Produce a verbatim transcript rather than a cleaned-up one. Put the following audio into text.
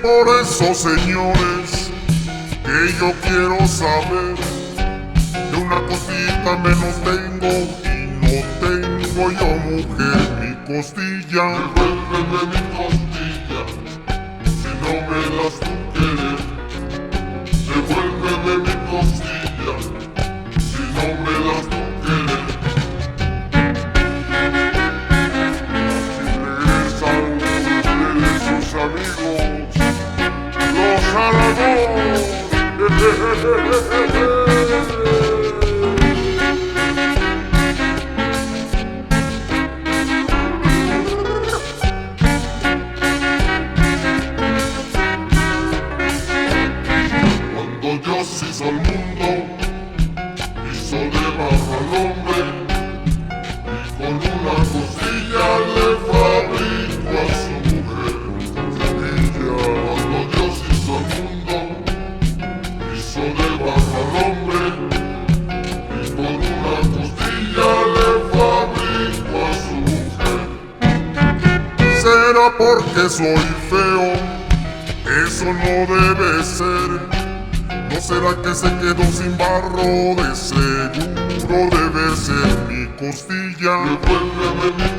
Por eso, señores, que yo quiero saber, de una cosita menos tengo y no tengo yo mujer, mi costilla. Devuélveme mi costilla, si no me das tu querer. Devuélveme mi costilla, si no me das tu querer. Y regresan ustedes, sus amigos, los Aragón. Cuando Dios hizo el mundo, hizo de barro al hombre, y con una costilla le fabricó a su mujer. Cuando Dios hizo el mundo, hizo de barro al hombre, y con una costilla le fabricó a su mujer. ¿Será porque soy feo? Eso no debe ser. ¿No será que se quedó sin barro? De seguro debe ser mi costilla. Devuélveme mi